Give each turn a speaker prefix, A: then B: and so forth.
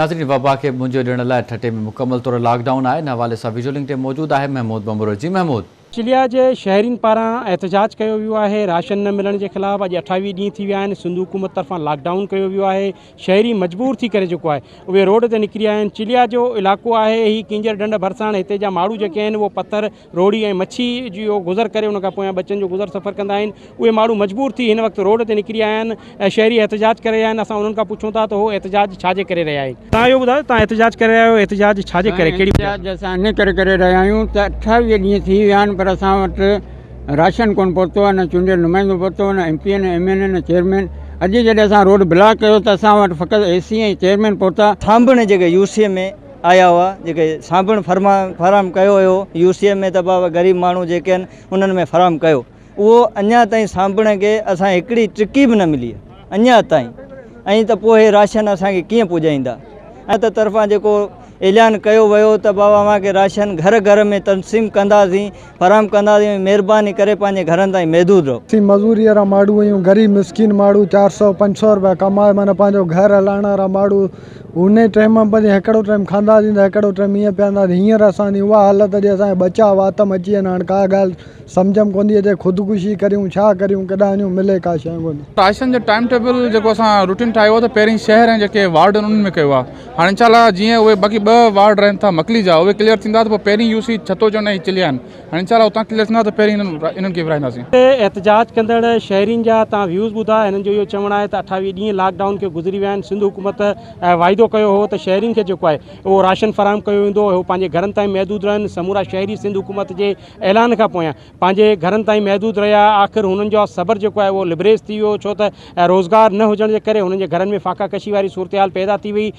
A: ناظرين وبا کي منهن ڏيڻ لاء ٺٽي ۾ مڪمل طور لاڪ ڊائون آهي ان حوالي سان ويڊيو لنڪ تي موجود آهي محمود ڀنڀرو جي محمود.
B: چليا جي شهرين پاران احتجاج ڪيو ويو آهي راشن نه ملڻ جي خلاف اڄ 28 ڏينهن ٿي ويا آهن سنڌ حڪومت طرفان لاڪ ڊائون ڪيو ويو آهي شهري مجبور ٿي ڪري جيڪو آهي اهي روڊ تي نڪري آيا آهن چليا جو علائقو آهي هي ڪينجهر ڍنڍ ڀرسان هتي جا ماڻهو جيڪي آهن اهو پٿر روڙي ۽ مڇي جو گذر ڪري ان کان پويان ٻچن جو گذر سفر ڪندا آهن اهي ماڻهو مجبور ٿي هن وقت روڊ تي نڪري آيا آهن ۽ شهري احتجاج ڪري رهيا آهن اسان انهن کان پڇون ٿا ته هو احتجاج ڇا جي ڪري رهيا آهن. توهان اهو ٻڌايو توهان احتجاج ڪري رهيا آهيو احتجاج ڇا جي ڪري ڪهڙي
C: احتجاج اسان ان ڪري ڪري رهيا آهيون ته 28 ڏينهن ٿي ويا آهن پر اسان وٽ راشن ڪونه پهتو آهي نه چونڊيل نمائندو پهتو نه ايم پي اي نه ايم اين اي نه چيئرمين اڄ جڏهن اسان روڊ بلاڪ ڪيو ته اسان وٽ فقط اي سي ۽ چيئرمين پهتا.
D: ٿانڀڻ جيڪي يو سي ۾ آيا هئا جيڪي صابڻ فرما فراهم ڪيو هيو يو سي ۾ ته بابا غريب ماڻهو جيڪي آهن انهن ۾ فراهم ڪيو اهو اڃا تائين صابڻ کي اسان هڪڙي ٽڪي به نه ملي اڃا تائين ۽ ته پوء هي راشن اسان کي ڪيئن پڄائيندا ۽ ته طرفان جيڪو اعلان ڪيو ويو ته بابا اوهان کي راشن گهر گهر ۾ تنظيم ڪنداسين فراهم ڪنداسين مهرباني ڪري پنهنجي گهرن تائين محدود رهو.
E: اسين مزوري وارا ماڻهو آهيون غريب مسڪين ماڻهو چار سئو پنج سئو روپيا ڪمائي معنيٰ پنهنجو گهر هلائڻ وارا ماڻهو انهي ٽيم ۾ پنهنجي هڪڙو ٽيم کانداسين ته هڪڙو ٽيم ائين پيئنداسين هينئر اسان جي اها حالت جي اسان جا ٻچا وات م اچي وڃن هاڻ ڪا ڳالهه سمجهه م ڪوندي اچي خودڪشي ڪريون ڇا ڪريون ڪيڏانهن وڃون ملي ڪا شيء ڪونهي.
F: راشن جو ٽائيم ٽيبل جيڪو اسان روٽين ٺاهيو آهي ته پهرين شهر ۽ جيڪي وارڊ آهن انهن ۾ ڪيو آهي هاڻي انشاء الله جيئن اهي باقي ٻه وارڊ رهن ٿا مڪلي جا اهي ڪليئر ٿيندا ته پوء پهرين يو سي ڇتو چنڊ ۽ چليا آهن هاڻي انشاء الله اتان ڪليئر ٿيندا ته پهرين انهن کي ورهائينداسين.
B: احتجاج ڪندڙ شهرين جا تان ويوز ٻڌا هنن جو اهو چوڻ آهي ته 28 ڏينهن لاڪ ڊائون کي گذري ويا آهن سنڌ حڪومت واعدو ڪيو هو ته شهرين کي جيڪو آهي اهو راشن فراهم ڪيو ويندو هو پنهنجي گهرن تائين محدود رهن سمورا شهري سنڌ حڪومت جي اعلان کان پويان پنهنجي گهرن تائين محدود رهيا آخر هنن جو صبر جيڪو آهي اهو لبريز ٿي ويو ڇو ته روزگار نه هجڻ جي ڪري هنن جي گهرن ۾ فاقا ڪشي واري صورتحال پيدا ٿي وئي.